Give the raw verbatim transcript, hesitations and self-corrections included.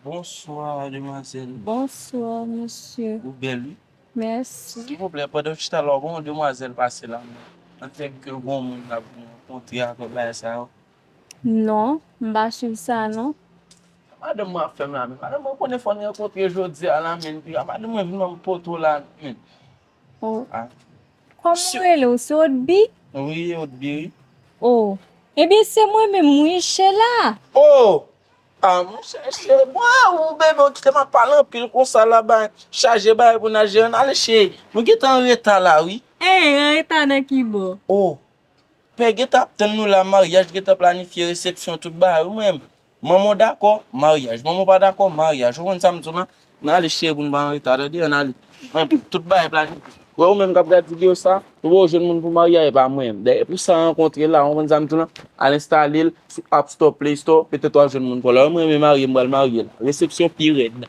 Bonswa, demwazèl. Bonswa, mesye. Ou bèl, wi. Mèsi. Silvouplè, pandan w chita la, w gon demwazèl pase la, men. Antanke granmoun la pou rankontre avèk bagay sa yo. Non, m pa swiv sa, non. Madanm mwen ap fè m la, men. Madanm mwen konnen fò n rankontre jodi a la, men. Madanm mwen vin ban m poto la, men. Oh. Ah. Kòman w rele w? Se Odbi? Wi, Odbi, wi. Oh. Ebyen, se mwen menm, wi, Sheila. Oh! Ah, mwen chèche. Mwen, ou bebe, ou kite m ap pale anpil konsa la, ba, chaje bagay pou n al jere, n ale cheri. Mwen gentan an reta la, wi. Hey, an reta nan ki bò? Oh, pè gentan ap tann nou la, maryaj gentan planifye, resepsyon, tout bagay, wi, mwen. Manman w dakò, maryaj. Manman w pa dakò, maryaj. Ou konn sa m di w la? N ale cheri pou n pa an reta, tande, ann ale. Mwen, tout bagay planifye. Wè ou menm k ap gade videyo sa, ou pa jwenn moun pou marye a, e pa mwen menm. Dayè, pou sa rankontre la, ou konn sa m di w la? Al enstale l sou App Store, Play Store, petèt w a jwenn moun pou la. Mwen renmen marye, m pral marye la. Resepsyon pi rèd.